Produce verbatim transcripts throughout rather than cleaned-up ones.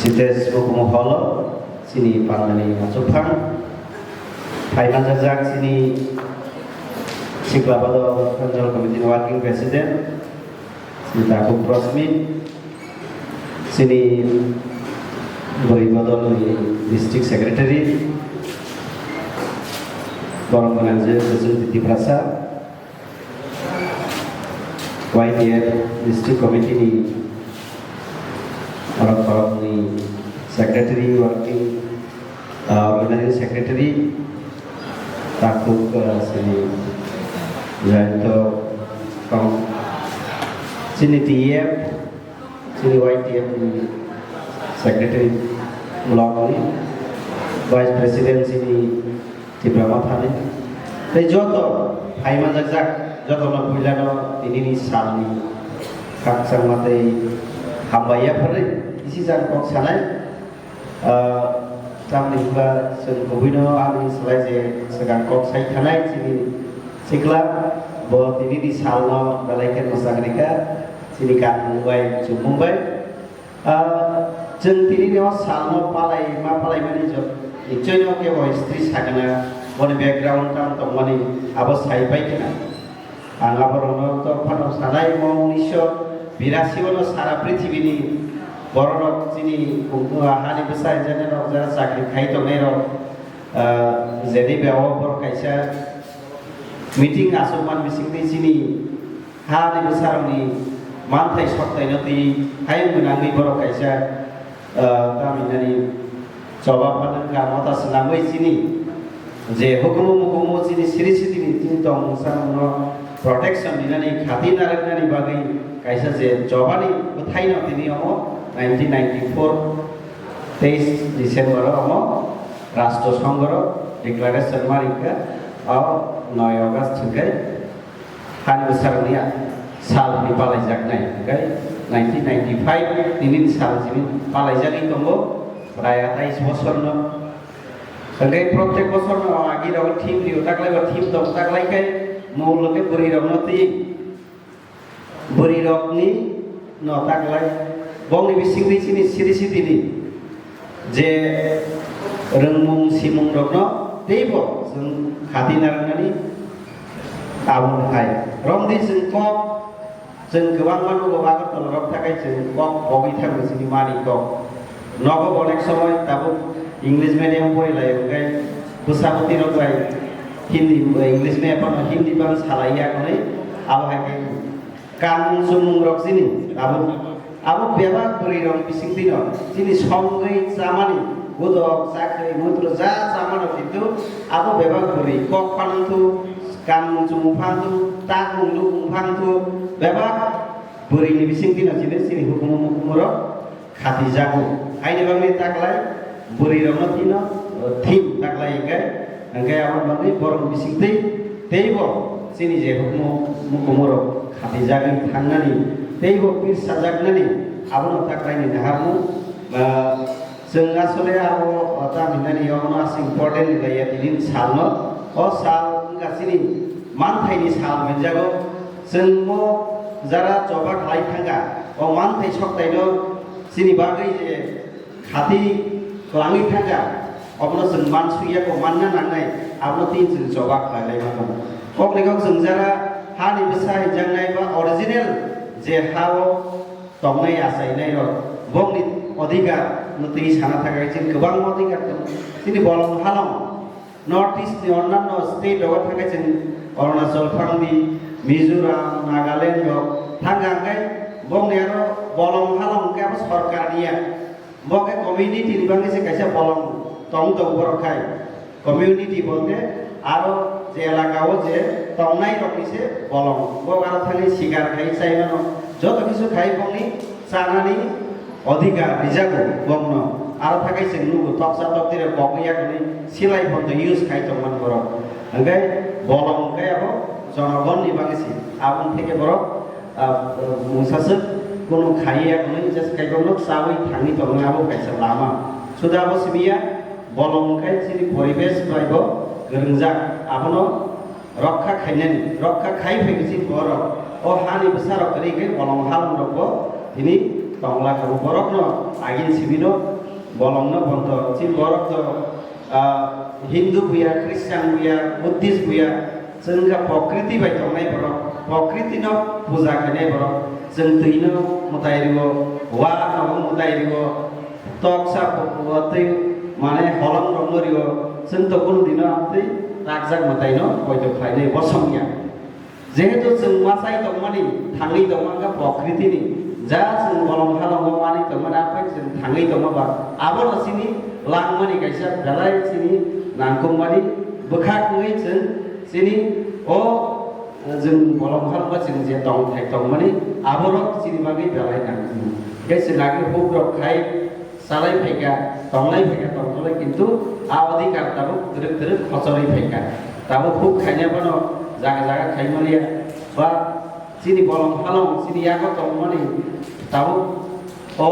Sitesh Mukumu Holo, chini pandani achukphang. Phai manjakjak chini Sikla Badal Central Committee ni Working President, chini Takhuk Prosmit, chini Bwrwi Bodol ni District Secretary, Borom Gwnang je Bujung Tiprasa, Y T F District Committee ni borok borok ni Secretary, Working, ah, Organizing Secretary, Takhuk, ah, chini Jayanta Kong, chini T F, chini Y T F ni Secretary, Block ni Vice President chini Tipra Mothani. Tei joto phai manjakjak, jotono puilano tinini salni khakchangma tei hambai yapharwi isi jang kok sanai. Ah, tamni hwnba chwng kubuino ani slai je swkang kok sai thanai chini sikla, bo tinini salno belai khe mwchang rikha, chini kanmung bai, chumung bai. Ah, chwng tini ni o salno palai ma palai mani jot, nichoi no kebo history sagana, boni background tam tongmani abo sai pai khna. Ang aborokno tok phano sanai mo unisho birasi o no sara prithibini bororok chini kung-, ah, hani bwsa hijaknai rok jara chakri khai tongnai rok, ah, jeni bia o borok kaisa meeting aswk man bisingtwi chini ha ni bwsarokni manthai soktaino twi hayung gwnangwi borok kaisa, ah, tamhinani choba phanangkha mota swnamwi chini je hukumu mukumu chini siri sitini chini tongmung samungno protection rinani khati narwknani bagwi kaisa je chobani bwthaino tini omo nineteen ninety-four teis December o omo Rashtra Songho declaration ma ringkha o noi August hwnkhe. Hani bwsarokni sal hwnwi palaijaknai, hwnkhe nineteen ninety-five nini sal simi palaijagwi tongo, prai atais bosorno. Hwnkhe protek bosorno agi rok thim rio taklai ba thim tong taklai khe mol hwnkhe bwrwi rokno twi bwrwi rokni no taklai bongni bisingtwi chini siri sitini je rwngmung simung rokno teibo chwng khati narwknani tabuk hai romdi chwng kok chwng kwbangma nugo Agartala rok thakai chwng kok pogwi thango chini mani kok nogo onek somoi tabuk English medium pori lai hwnkhe bwsabwti rok bai Hindi English medium phano Hindi phano salai ya hwnwi abo hai khe Kanmung chumung rok chini abo, abo bebak bwrwi rok bising twi no chini songwi chamani gudok chakri mutro ja chamano kintu abo bebak bwrwi kok phanang thu kanmung chumung phang thu takmung lukmung phang thu bebak bwrwi ni bising twi no chini chini hukumu mukumu rok khatijago. Haini bagwi taklai bwrwirokno tino, uh, thim taklai hwnkhe, hwnkhe aboni bagwi borokni bisingtwi teibo chini je hukumu mukumurok khatijagwi thangnani teibo pirsajaknani abono taklaini naharmung, uh, chwng asole abo, uh, tam hinani omono aswk important ni laiya tini salno. O sal wngkha chini manthaini sal hwnjago. Chwngbo jara choba khlai thangkha, o manthai soktaino chini bagwi je khati kwlangwi thangkha, obono chwng mansukya kho, manna nangnai, abono tini chwng choba khlai lai mano. Kokni kok chwng jara hani bwsa hinjaknai ba original je ha-o tongnai achainai rok, bongni odhikar no twi sana thangkha, chini kwbangma odhikar tongo. Chini bolong halong North East ni onnanno state rogo thangkhe chwng Arunachal phangdi, Mizoram, Nagaland rok thangkha hwnkhe bongni aro bolong halong hwnkhe abo sorkar niya. Bo khe community ni bagwi se kaisa bolong tong tongo borok khai. Community bolte aro je elaka o je tongnai rokni se bolong. Bo aro thangwi sikar khai chai mano. Joto kisu khai bongni chanani odhikar rijago bongno. Aro thakai chwng nugo toksa tokti rok kok ya hwnwi silai photo use khai tongmani borok. Hwnkhe bolong hwnkhe abo jonogonni bagwi se. Aboni theke borok, ah, mungsaswk kunu khai ya hwnwi just kaitorno chawi thangwi tongmani abo kaisa lama. Suda abo simi ya bolong hwnkhe chini poribesh bai bo kwrwngjak. Abono rokha khainani, rokha khai phai bisi borok. O hani bwsarok kwrwi khe bolong halongrokbo tini Tongla kabo borokno agin sibino bolongno bondo. Chini borok to, ah, Hindu buya, Christian buya, Buddhist buya, chwng kha prokriti bai tongnai borok, prokriti no puja khainai borok. Chwng twi no mwtai rwo, wa no mwtai rwo, toksa twi mane holong rok no rwo, chwng to kunu dino amtwi rakjak mwtai no poito khlainai bosong ya. Jehetu chwng machai tongmani, thangwi tongma wngkha prokriti ni, ja chwng bolong halongo manwi tongmani, aphai chwng thangwi tongma ba, abono chini langmani kaisa belai chini nangkukmani bwkhak wngwi chwng chini o, chwng bolong halongo chwng je tongthai tongmani, aborok chini bagwi belai nangkukmani. Tei chwng agwi hukrok khai, salai phaikha, tonglai phaikha, tongtholai, kintu a odhikar tabuk twrwk twrwk khochorwi phaikha. Tabuk huk khaina phano jaga jaga khai maliya, ba chini bolong halong chini yago tongmani tabuk o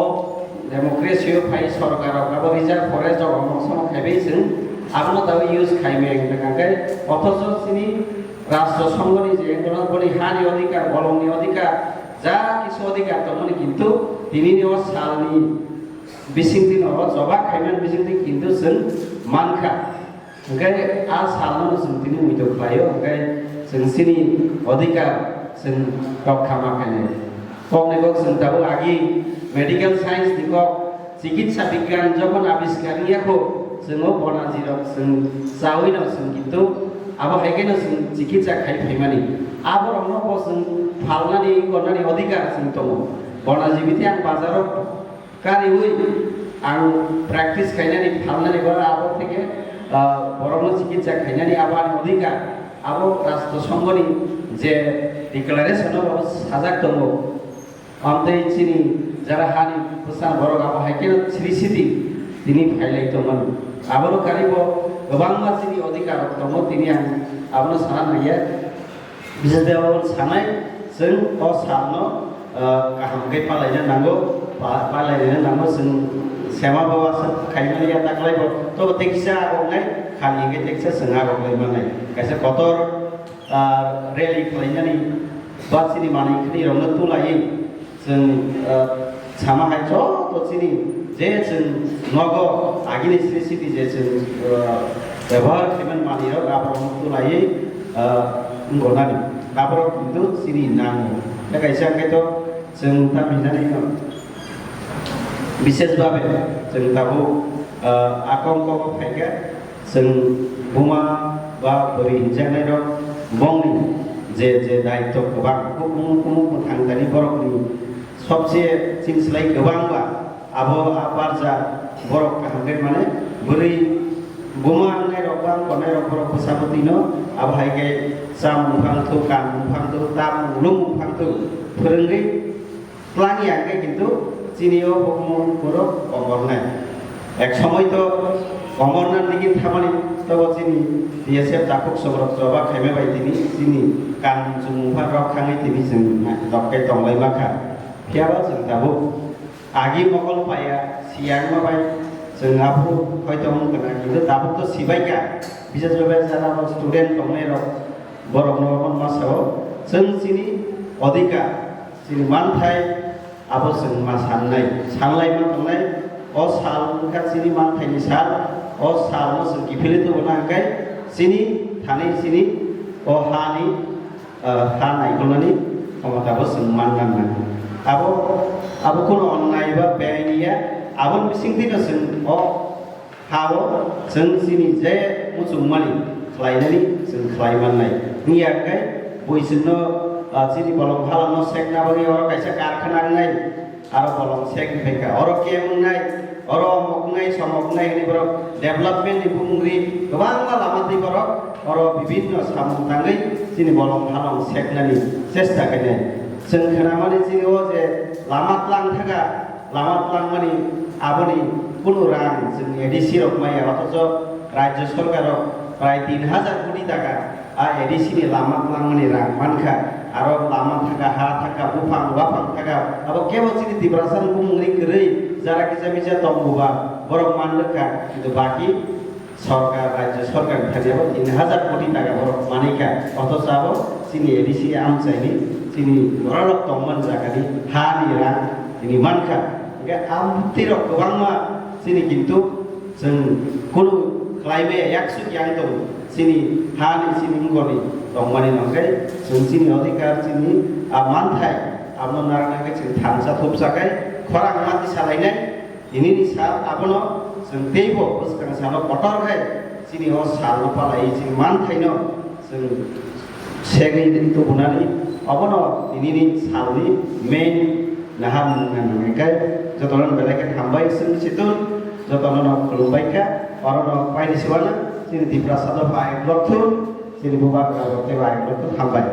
democracy o phai sorkar rok abo reserve forest rok omong somong khaibai chwng abono tabuk use khaimaya wngkha khe, othocho chini rashtra songhoni je boni hani odhikar, bolongni odhikar, ja kisu odhikar tongmani, kintu tinini o salni bisingtwi no o choba khaimani bisingtwi kintu chwng mankha. Hwnkhe a salno chwng tini muitu khlaio, hwnkhe chwng chini odhikar chwng rokha ma khainai. Kokni kok chwng tabuk agi medical science ni kok chikitsa bigyan jokhon abiskar wngya kho, chwng o bonaji rok chwng chawi no chwng kintu abo hai khe no chwng chikitsa khai phaimani. Aborok no bo chwng phalnani gornani odhikar chwng tongo. Bonaji bithi ang bazar o Kariui ang practice khainani phalnani bara abo theke, ah, borokno chikitsa khainani abo ani odhikar, abo Rashtra Songhoni je declaration o abo sajak tongo. Amtwi chini jara hani bwsa borok abo hai kheno sri siti tini phailai tongmani. Abono karibo kwbangma chini odhikar rok tongo, tini ang abono sana naiya. Bisesde abo sanai, chwng o salno, ah, kaham khe palaina nango, pa-, palaina nango, chwng sema bawa sa khaimani ya taklai bo, to tekisa agognai, khani khe tekisa chwng agoglai manai. Kaisa kotor, ah, rally khlainani, ba chini manwi khni rokno tulaiwi, Chwng, ah, sama hai joto chini je chwng nogo agini sri siti je chwng, ah, bebohar khaimani manwirok aborok tulaiwi, ah, wngkha nani. Aborok kintu chini nango. Tei kaisa hwnkhe to chwng tamhinani no bishesh babe chwng tabuk, ah, akong kogo phaikha. Chwng buma ba bwrwi hinjaknairok bongni je je daitw kwbang, kuphung kuphung mwthang tani borokni sobse chini slai kwbang ba abo a barja borok kaham khe mane bwrwi buma wngnairok ba wngkornairok borok bwsabo twino abo hai khe chamung phang thu, kanmung phang thu, tamung lwngmung phang thu phwrwngwi Twlangya hwnkhe kintu chini o hukumu borok komornai. Ek somoi to komorna nigin thamani tobo chini B S F takhuk sobrok choba khaima bai tini chini kanmung chumung pha rok thangwi tini chwng dokkai tonglai mankha. Phiyaba chwng tabuk agi mokol paya siyangma bai chwng aphuru hoito wng gwnang, kintu tabuk to sibaikha. Bisesbabe jara bo student tongnai rok borokno omo ma sao chwng chini odhikar. Chini manthai abo chwng ma sannai, sanlai ma tongnai. O sal wngkha chini manthaini sal, o salno chwng kiphilwi tubuna hwnkhe chini thani chini o hani, ah, ha naikolnani khomotabo chwng man nang nang. Abo, abo kheno onnai ba beaini ya, aboni bisingtwino chwng o Ha-o chwng chini je muchungmani khlainani chwng khlai mannai. Wngya khe bui chwngno, ah, chini bolong halangno sekna bagwi oro kaisa karkhana wngnai, aro bolong sek wngkha. Oro camp wngnai, oro omok wngnai, somok wngnai hwnwi borok development ni bumung ri kwbangma lama twi borok oro bibinno samung tangwi chini bolong halong seknani chesta khainai. Chwng khnamani chini o je lama tlang thaka, Lama twlangmani aboni kunu rang chwng A D C rok maya, othocho Rajya Sorkar rok prai tin hajar koti taka a A D C ni lama twlangmani rang mankha. Aro lama thaka, ha thaka, buphang, waphang thaka, abo kebo chini Tiprasa ni bumung ni kwrwi jara kisa misa tongbuba borok manlwkha, kintu baki Sorkar, Rajya Sorkar ni thani abo tin hajar koti taka borok manikha, othocho abo chini A D C amchaini chini bororok tongmani jagani hani rang Tini mankha, hingke amtwi rok kwbangma chini kintu chwng kunu khlaimaya yaksuk yang tongo, chini hani chini wngkoni tongmani nongkhe chwng chini odhikar chini a manthai abono narwknai khe chwng thansa thupsa khai khorang mati salainai. Tinini sal abono chwng teibo bwskang salo kotor khai chini o salno palai chini manthaino chwng segwi tubunani obono tinini salni main nahar nangkha. Jotono belai khe hambai chwng chitun, jotono no khulumbai kha, orono paini siwana chini Tiprasa dopha ayuk lokthun, chini bubagra rok tei ayuk lokthun hambai.